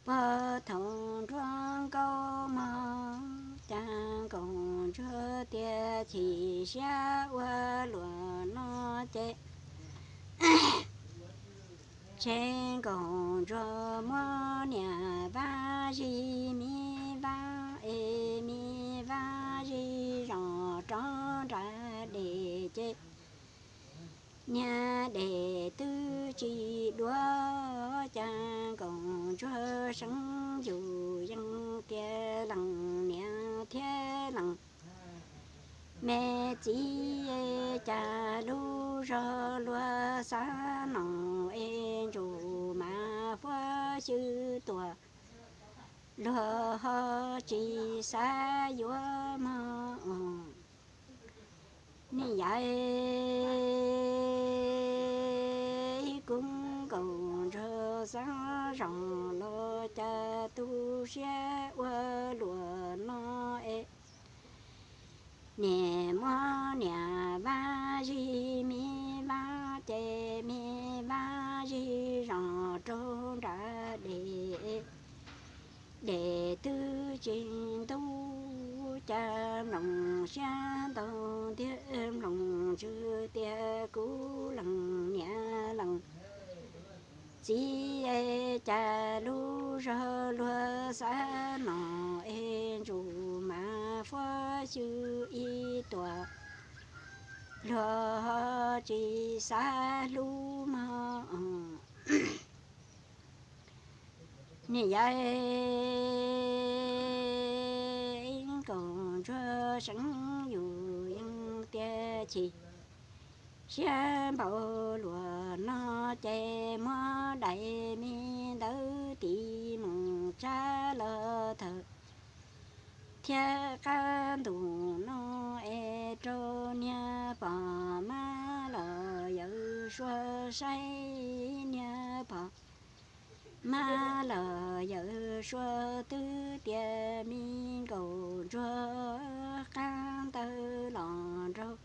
Puag thaum nruab nkaus mog, cas nkaus ntsuag tias chim siab ua luam no ces tseg nkaus ntsuag muab niam Vaj Zig, me Vaj es me Vaj Zig zom rov nram dej ces niag dej twb tsis dua, cas nkaus ntsuag seev yus yeej tias lees niam thiab lees me txiv, cas lub zog luag xav nom es ntsuj mas fuab xyw tuaj, luag ho tsis xav yuav mog. Niam yau, kuv nkaus ntsuag xav zog los cas tu siab ua luam no es niam muab niam Vaj Zig, me Vaj ces me Vaj Zig zom rau nram dej, dej twb tsis ntub, cas mloog siab ntau ntiag, mloog ntsws tias kuv lees niam lees txiv, cas lub zog luag xav nom es ntsuj mas fuab xyw ib tuam, luag ho tsis xav hlub mog. Niam yau, nkaus ntsuag seev yus yeej tias chim siab npaum luam no ces muab daim me ntawv tis mus tsab los thawm thiab qab ntuj no es rau niag pog mab los yawm suav saib, niag pog mab los yawm suav twb tias me nkaus ntsuag qab ntawd los nraug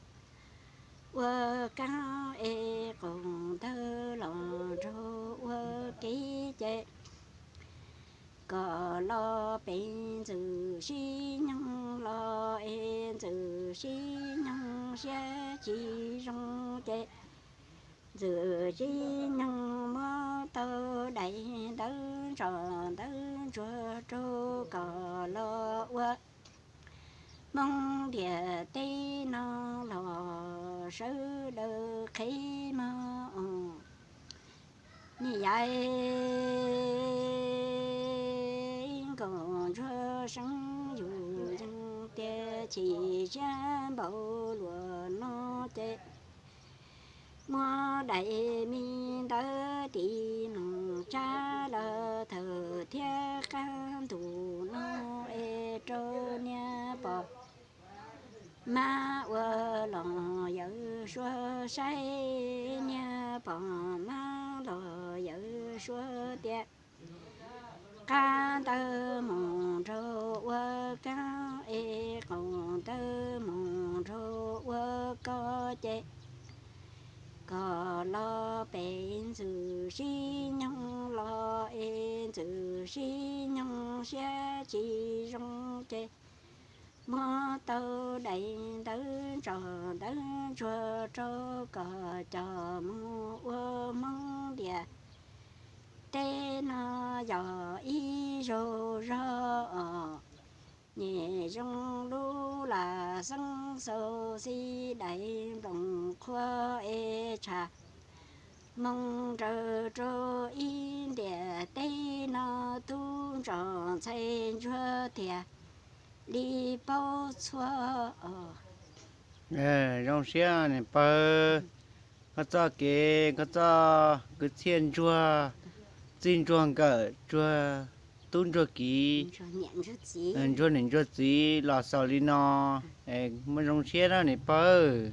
ua kaub es qaum ntawd los nraug ua kev ces kom los pem ntxwm sib nyoog los es ntxwm sib nyoog siab tsis zoo ces ntxwm sib nyoog muab tau daim ntawv ntsos ntawv ntsuag rau kom los ua Hmoob ntiaj teb no los sawv daws qhib mog. Niam yau, nkaus ntsuag seev yus yeej tias chim siab npaum luam no ces muab daim me ntawv tis mus tsab los thawm thiab qab ntuj no es rau niag pog mab ua los yawm suav saib, niag pog mab los yawm suav tias qab ntawd mus nraug ua kaub es qaum ntawd mus nraug ua kaub ces kom los pem ntxwm sib nyoog los es ntxwm sib nyoog siab tsis zoo ces muab tau daim ntawv ntsos ntawv ntsuag rau kom coj mus ua Hmoob ntiaj teb no yog ib zaug zog os. Nyem zoo lub lam xeeb xaus xib daim nploos qhuav es tshaj moo nraws rau ib ntiaj teb no tub ntsos ntxhais ntsuag tiag li paub txhua os. Zoo siab niam pawg, koj txoj kev, koj txoj kwv txhiaj ntsuag, txij ntsuag nkawm tsuag, tub ntsuag kiv, ntsuag niam ntsuag txiv los xaus li no, muaj zoo siab na niam pawg.